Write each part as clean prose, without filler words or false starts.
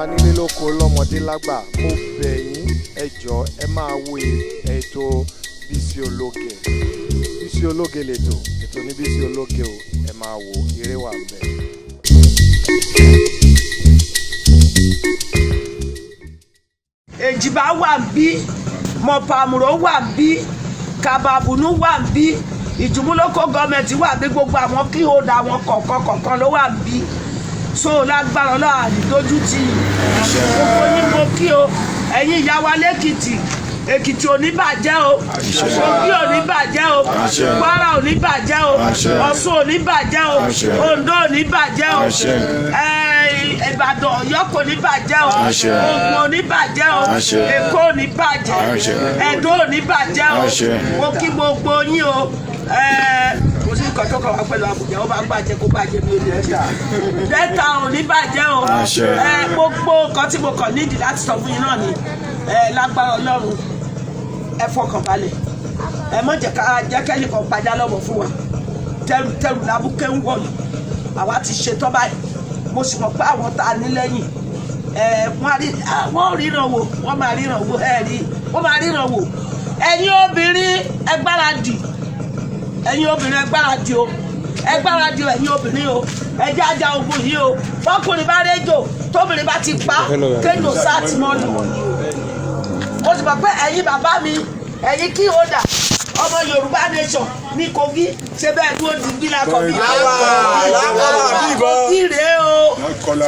Nílé lóko, lọ́mọdé lágbà, mo bẹ̀ yín, ẹ jọ̀ọ́, ẹ máa wo ètò Bísí Ológe. Bísí Ológe lètò, ètò ní Bísí Ológe o. Ẹ máa wo, eré wà ńbẹ̀. Èjìbá wà ń bí, Mọ̀pàmùrò wà ń bí, Kàbàbùnú wà ń bí, Ìjùmú local government wà bí, gbogbo àwọn key holder, àwọn kọ̀ọ̀kan kọ̀ọ̀kan ló wà ń bí. So lágbára Ọlọ́run, àdìdójú tì í. Gbogbo yín mo kí o. Ẹ̀yin ìyá wa lẹ́kìtì, Èkìtì ò ní bàjẹ́ o, Kogi ò ní bàjẹ́ o, Kwara ò ní bàjẹ́ o, Ọ̀ṣun ò ní bàjẹ́ o, Oǹdó ò ní bàjẹ́ o, Ìbàdàn, Ọ̀yọ́ kò ní bàjẹ́ o, Ògùn ò ní bàjẹ́ o, Èkó ò ní bàjẹ́, Ẹdó ò ní bàjẹ́ o. Mo kí gbogbo yín o. Kò sí nǹkan tó kàn wá pẹ̀lú Àbújá. Ó bá bàjẹ́, kó bàjẹ́, mi ò ní ẹ̀ṣẹ̀. Delta ò ní bàjẹ́ o. Gbogbo nǹkan tí mo kàn nídìí láti sọ fún yín náà ni, lágbára Ọlọ́run, ẹ fọkàn balẹ̀. Ẹ má jẹ́ ká jẹ́ kẹ́nìkan pajá lọ́wọ́ fún wa. Tẹrù tẹrù lábúkẹ́ ń wọ̀lú. Àwa ti ṣetán báyìí. Mo sì mọ̀ pé àwọn tá a ní lẹ́yìn ẹ, wọ́n ríran wò, wọ́n máa ríran wò. Ẹ rí, wọ́n máa ríran wò. Ẹ̀yin obìnrin, ẹ gbáradì. Ẹ̀yin obìnrin, ẹ gbáradì o, ẹ gbáradì o. Ẹ̀yin obìnrin o, ẹ jẹ́ ajá ogun yìí o. Bọ́kùnrin bá réjò, tóbìnrin bá ti pa kéèyàn sáà tí mọ́ lù. Mo sì mọ̀ pé ẹ̀yin bàbá mi, ẹ̀yin key holder ọmọ Yorùbá nation ní Kogi, ṣe bẹ́ẹ̀ dúró digbí lakọ bí Kogi rèé o.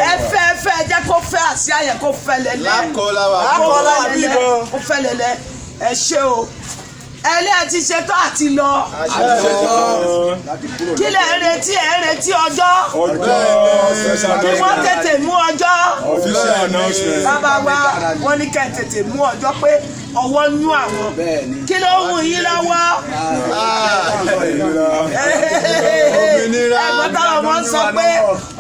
Ẹ fẹ́ fẹ́ jẹ́ kó fẹ́ àsíá yẹn, kó fẹ́ lẹ́lẹ́, kó fẹ́ lẹ́lẹ́, kó fẹ́ lẹ́lẹ́. Ẹ ṣé o. Ẹlẹ́ ti ṣetán àti lọ. Kí lẹ̀ ń retí? Ẹ̀ ń retí ọjọ́ kí wọ́n tètè mú ọjọ́. Bàbá wa, wọ́n ní kẹ́ ẹ̀ tètè mú ọjọ́ pé ọwọ́ ń yún àwọn. Kí ló ń wù yín lọ́wọ́? Ẹ̀gbọ́n táwọn wọn sọ pé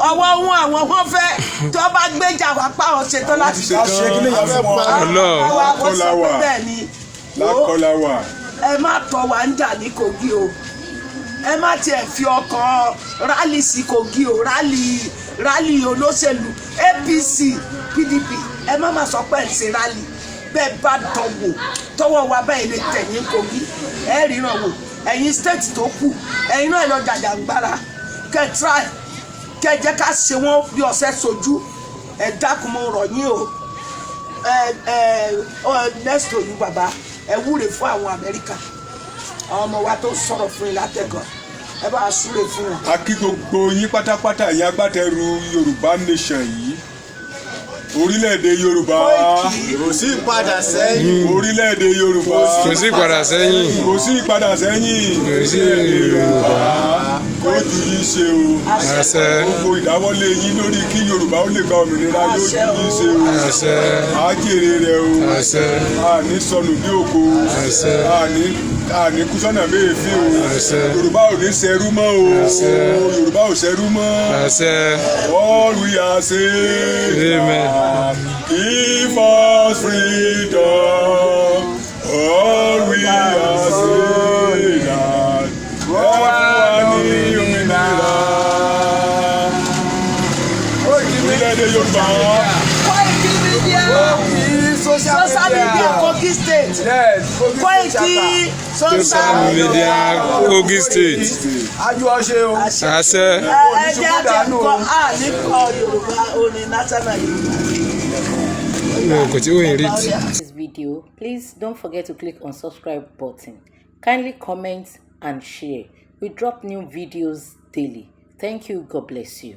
ọwọ́ ń wún àwọn, wọn fẹ́ tó bá gbéjà wá pa àwọn ṣetán láti ṣe. Bàbá wa, wọ́n sọ pé bẹ́ẹ̀ ni. Ẹ má tọ́ wa ń jà ní Kogi o. Ẹ má tiẹ̀ fi ọkàn rally sí Kogi o. Rally, rally olóṣèlú APC, PDP, ẹ má má sọ pé ẹ ń ṣe rally. Bẹ́ẹ̀ bá dánwò, tọwọ́ wa bẹ́ẹ̀ lè tẹ̀yìn Kogi, ẹ ríran wò. Ẹ̀yin state tó kù, ẹ̀yin náà lọ jàjàngbara, kẹ́ try, kẹ́ jẹ́ ká ṣe wọ́n bí ọ̀sẹ̀ sojú. Ẹ dákun, mo rọ̀ yín o. Ẹ ẹ next to you, bàbá, ẹ wúre fún àwọn Amẹ́ríkà, àwọn ọmọ wa tó sọ̀rọ̀ fún yín látẹ̀gàn. Ẹ bá a súre fún wọn. A kí gbogbo yín pátápátá, yín agbátẹrù Yorùbá nation yìí, orílẹ̀-èdè Yorùbá. Kò sí padà sẹ́yìn. Orílẹ̀-èdè Yorùbá. Kò sí padà sẹ́yìn. Kò sí ìpadà sẹ́yìn. Kò sí Yorùbá. Kó ju yín ṣe o. Àṣẹ. Gbogbo ìdáwọ́lé yín lórí kí Yorùbá ó lè gba òmìnira yóò ju yín ṣe o. Àṣẹ. Á jèrè rẹ̀ o. Àṣẹ. Àní sọnù bí òkò. Àṣẹ. Àní kúsọ́nà méèfín o. Àṣẹ. Yorùbá ò ní ṣẹrú mọ́ o. Àṣẹ. Yorùbá ò ṣẹrú mọ́. Àṣẹ. All we are saying. Amen. Give us freedom. All we are saying that everyone ní òmìnira. Orílẹ̀-èdè Yorùbá. Koiki Media, social media, Kogi State. Koiki social Media, Kogi State. Ajú ọṣẹ o. Àṣẹ. Ẹ jẹ́ àti ẹ̀kọ́ àní kọ Yorùbá orin national Yorùbá. Kò tí ò ń rí. This video, please don't forget to click on subscribe button. Kindly comment and share. We drop new videos daily. Thank you. God bless you.